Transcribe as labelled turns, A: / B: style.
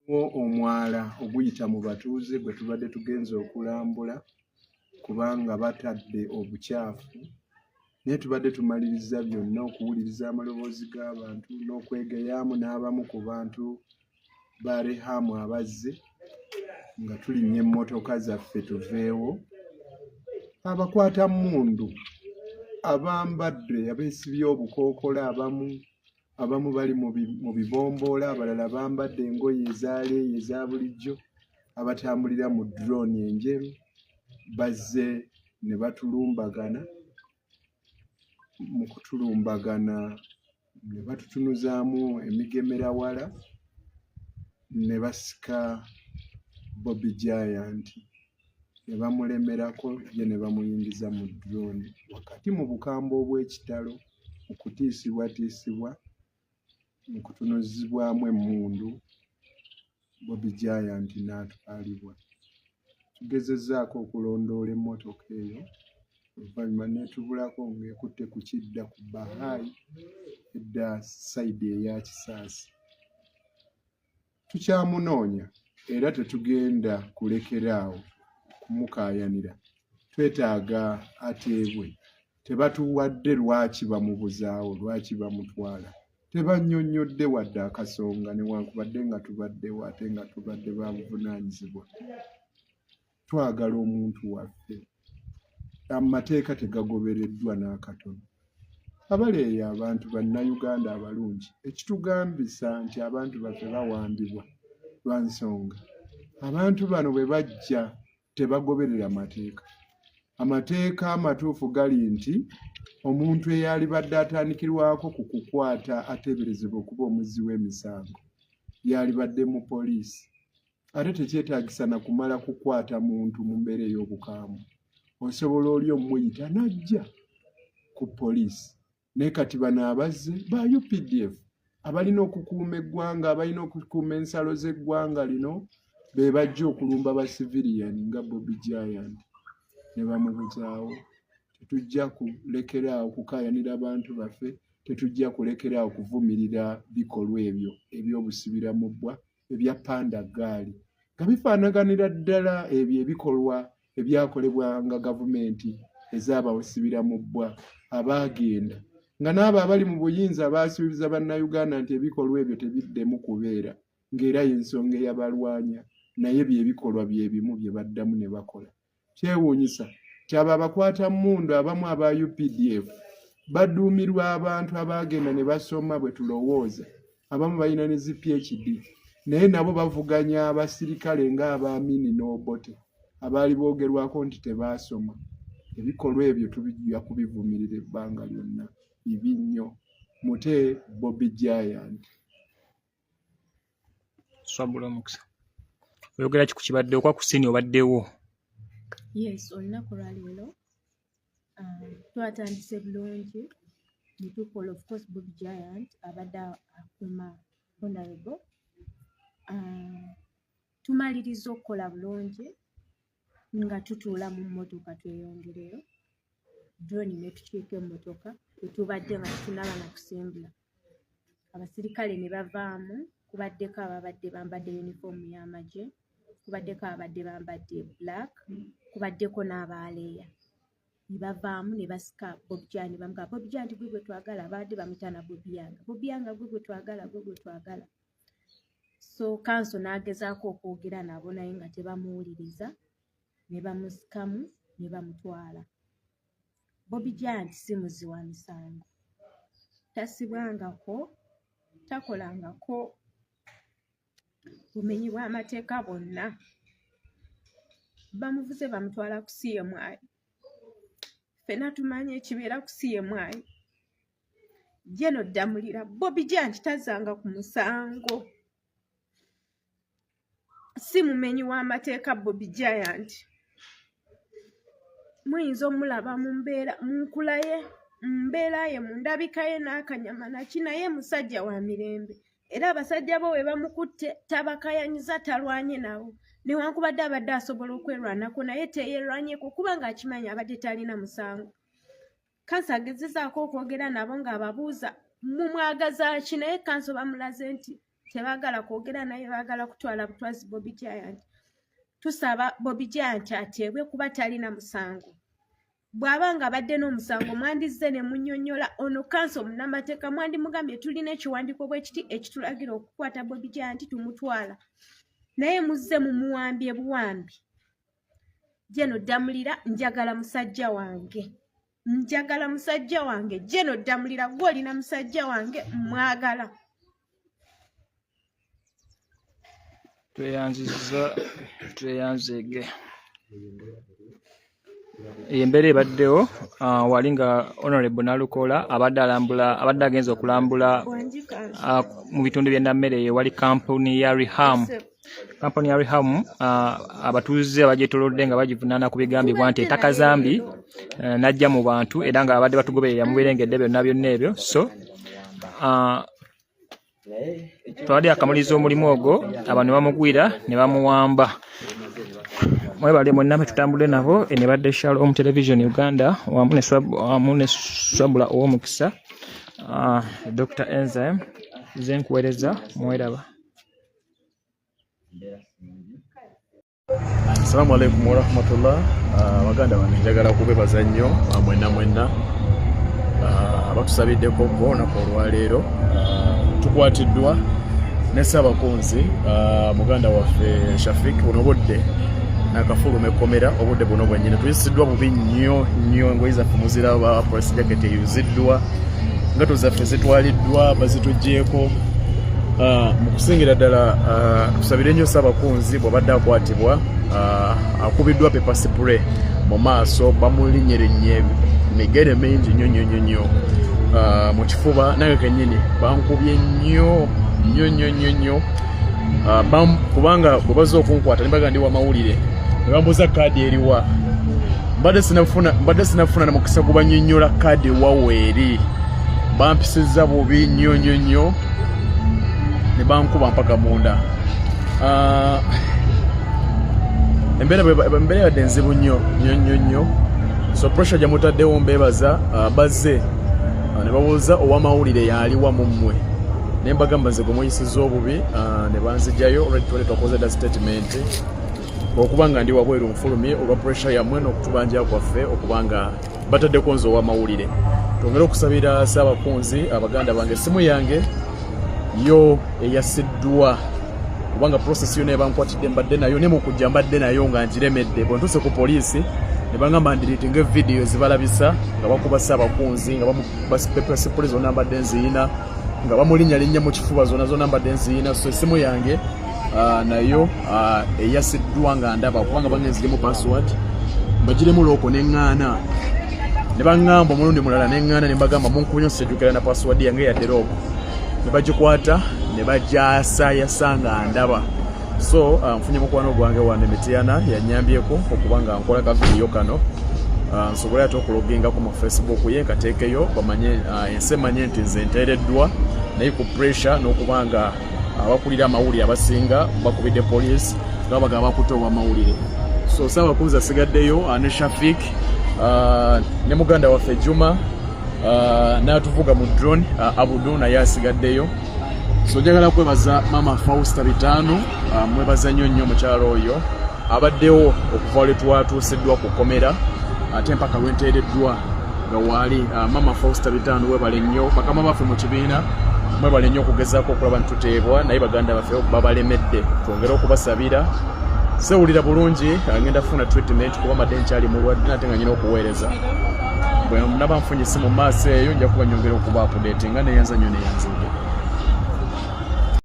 A: Omwala oguyita mu batuuze gwe tubadde tugenze okulambula kubanga batadde obukyafu, naye tubadde tumaliriza byonna okuwuliriza amaloboozi g'abantu n'okwegeyaamu n'abamu ku bantu ba Reham abazze nga tulinnya emmotoka zaffe tuveewo. Abakwatammundu abambadde abeesibye obukookolo, abamu bali mu bibomboola, abalala bambadde engoye eza leeya eza bulijjo, abatambulira mu drone enjeru, bazze ne batulumbagana. Mu kutulumbagana ne batutunuzaamu emigemerawala ne basika Bobi Giant ne bamulemerako, ye ne bamuyingiza mu drone wakati mu bukambwe obw'ekitalo, mu kutiisibwatiisibwa, mu kutunuzibwamu emmundu, Bobi Giant n'atwalibwa. Tugezezzaako okulondoola emmotoka eyo, oluvannyuma n'etubulako ng'ekutte ku kidda ku Bahai edda side eya Kisaasi. Tukyamunoonya era tetugenda kulekeraawo kumukaayanira. Twetaaga ateebwe. Tebatuwadde lwaki bamubuzaawo, lwaki bamutwala. Tebannyonnyodde wadde akasonga, newankubadde nga tubaddewo ate nga tubadde ba buvunaanyizibwa. Twagala omuntu waffe. Amateeka tegagobereddwa n'akatono. Abali eyo abantu Bannayuganda abalungi, ekitugambisa nti abantu baffe bawambibwa lwa nsonga abantu bano bwe bajja tebagoberera mateeka. Amateeka amatuufu gali nti omuntu eyalibadde atandikirwako ku kukwata ateeberezebwa okuba omuzzi w'emisango yalibadde mu poliisi. Ate tekyetaagisa na kumala kukwata muntu mu mbeera ey'obukambwe. Osobola oli omuyita n'ajja ku poliisi. Naye kati bano abazze ba UPDF abalina okukuuma eggwanga, abalina okukuuma ensalo z'eggwanga lino, be bajja okulumba ba civilian nga Bobi Giant ne bamubuzaawo. Tetujja kulekeraawo kukaayanira bantu baffe, tetujja kulekeraawo kuvumirira bikolwa ebyo eby'obusibira mu bbwa ebya panda ggaali nga bifaanaganira ddala ebyo ebikolwa ebyakolebwanga gavumenti ez'abasibira mu bbwa abaagenda, nga n'abo abali mu buyinza baasuubiza Bannayuganda nti ebikolwa ebyo tebiddemu kubeera, ng'era y'ensonga eyabalwanya, naye bye bikolwa bye bimu bye baddamu ne bakola. Kyewuunyisa nti abo abakwatammundu abamu aba UPDF baduumirwa abantu abaagenda ne basoma bwe tulowooza, abamu balina ne zi PhD, naye nabo bavuganya abasirikale ng'aba Amini n'Obote abaali boogerwako nti tebaasoma. Ebikolwa ebyo tubijja kubivumirira ebbanga lyonna, bibi nnyo. Mute Bobi Giant.
B: Swabula omukisa. Oyogera ki ku kibadde okwa ku scene obaddewo?
C: Yes, olunaku lwaleero twatandise bulungi ne tukola. Of course, Bobi Giant abadde akuuma honorable. Tumaliriza okukola bulungi nga tutuula mu mmotoka tweyongereyo, drone netukiika emmotoka wetubadde nga tetunaba na kusimbula, abasirikale ne bavaamu. Kubaddeko ababadde bambadde yunifoomu y'amagye, kubaddeko ababadde bambadde black, kubaddeko n'abaaleeya, ne bavaamu ne basika Bobi Giant ne bamugamba, "Bobi Giant, gwe gwe twagala." Abadde bamuyita na Bobi Yanga, "Bobi Yanga, gwe gwe twagala, gwe gwe twagala." So kanso n'agezaako okwogera nabo naye nga tebamuwuliriza, ne bamusikamu ne bamutwala. Bobi Giant si muzzi wa misango, tasibwangako, takolangako bumenyi bw'amateeka bwonna. Bamuvuze bamutwala ku CMI. Ffenna tumanyi ekibeera ku CMI. Jeno Ddamulira, Bobi Giant tazzanga ku musango, si mumenyi w'amateeka. Bobi Giant muyinza omulaba mu mbeera, mu nkula ye, mu mbeera ye, mu ndabika ye n'akanyama naki, naye musajja wa mirembe. Era abasajja bo we bamukutte tabakayanyiza, talwanye nabo, newankubadde abadde asobola okwerwanako, naye teyerwanyeko kubanga akimanyi abadde talina musango. Kanso agezezaako okwogera nabo ng'ababuuza, "Mumwagaza ki?" Naye kanso bamulaze nti Tebaagala kwogera naye, baagala kutwala butwazi Bobi Giant. Tusaba Bobi Giant ateebwe kuba talina musango. Bw'aba nga abadde n'omusango, mwandizze ne munnyonnyola ono kanso munnamateeka, mwandimugambye tulina ekiwandiiko bwe kiti ekitulagira okukwata Bobi Giant, tumutwala. Naye muzze mumuwambye buwambi. Jeno Ddamulira, njagala musajja wange, njagala musajja wange. Jeno Ddamulira, gwe olina musajja wange, mwagala.
B: Tweyanziza, tweyanzeege. Embeera ebaddewo wali nga Honorable Nalukoola abadde alambula, abadde agenze okulambula mu bitundu by'e Nammere ewali kampuni ya Riham. Kampuni ya Riham abatuuze abagyetoolodde nga bagivunaana ku bigambibwa nti ettaka zambi n'ajja mu bantu, era nga abadde batugoberera muberengedde byonna byonna ebyo. So twabadde akamuliza omulimu ogwo, abantu ne bamugwira ne bamuwamba. Mwebale mwenna betutambudde nabo. Eno ebadde Shalom Television Uganda wamu ne Swabula ow'omukisa, Dr Enzyme ze nkuweereza, mweraba.
D: Assalamu alaikum warahmatullah. Baganda bange, njagala kubebaza nnyo mwenna mwenna abatusabiddeko ko olunaku olwaleero. Tukwatiddwa ne Ssaabakunzi muganda waffe Shafik. Buno obudde nakafuluma ekkomera, obudde buno bwennyini. Tuyisiddwa bubi nnyo nnyo. Engoye zaffe muziraba, police jacket eyuziddwa, engatto zaffe zitwaliddwa, bazituggyeko. Mu kusingira ddala tusabire nnyo Ssaabakunzi. Bw'abadde akwatibwa akubiddwa pepper spray mu maaso, bamulinyerinnye migere mingi nnyo nnyo nnyo nnyo mu kifuba. Nange kennyini bankubye nnyo nnyo nnyo nnyo nnyo, kubanga bwe bazze okunkwata nembaga ndi wamawulire, ne bambuuza kaadi eriwa. Mbadde sinafuna na mukisa gubannyonnyola kaadi ewawo eri. Bampisizza bubi nnyo nnyo nnyo ne bankuba mpaka munda. Embeera yadde nzibu nnyo nnyo nnyo nnyo. So pressure gye mutaddewo mbeebaza. Bazze ne babuuza ow'amawulire yaliwa mu mmwe, ne mbagamba nze gwe muyisizza obubi, ne banzigyayo. Already twali twakoze dda statement okuba nga ndi wabweru nfulumye olwa pressure yammwe n'okutubanja kwaffe, okuba nga bataddeko nze ow'amawulire. Twongere okusabira Ssaabakunzi. Abaganda bange, essimu yange yo eyasiddwa, kubanga process yonna ebankwatidde mbadde nayo, ne mukujja mbadde nayo nga ngiremedde. Bwe ntuuse ku poliisi ne bangamba ndiriitinga evidiyo ezibalabisa nga bakuba Ssaabakunzi, nga pepper spray zonna mbadde nziyina, nga bamulinnyalinnya mu kifuba, zonna zonna mbadde nziyina. So essimu yange nayo eyasiddwa nga ndaba, kubanga bangenziremu password, mbagiremu lock, neŋŋaana. Ne baŋŋamba omulundi mulala, neŋŋaana, ne mbagamba munkubye, nsijjukira na password yange yadde lock. Ne bagikwata ne bagyasayasa nga ndaba. So nfunye mukwano gwange wano Emityana yanyambyeko okuba nga nkola ka vidiyo kano, nsobole ate okulogingako mu Facebook ye, nkateekeyo bamanye, ensi emanye nti nze nteereddwa, naye ku pressure n'okuba nga abakulira amawulire abasinga bakubidde police nga bagamba bakutte owamawulire. So Saabakunzi asigaddeyo ne Shafik ne muganda waffe Juma n'atuvuga mu drone, Abudu naye asigaddeyo. So njagala kwebaza Mama Fausta Bitaano, mwebaza nnyo nnyo mukyalo oyo abaddewo okuva lwe twatuusiddwa ku kkomera ate mpaka lwenteereddwa nga waali. Mama Fausta Bitaano, webale nnyo. Bakama baffe mu kibiina, mwebale nnyo okugezaako okulaba nti tuteebwa, naye baganda baffe babalemedde. Twongere okubasabira. Sewulira bulungi, ngenda kufuna treatment kuba mbadde nkyali mulwadde ate nga nyina okuweereza. Bwe naba nfunye simu maaso eyo, nja kuba nyongera okuba update nga neyanza nnyo, neyanzudde.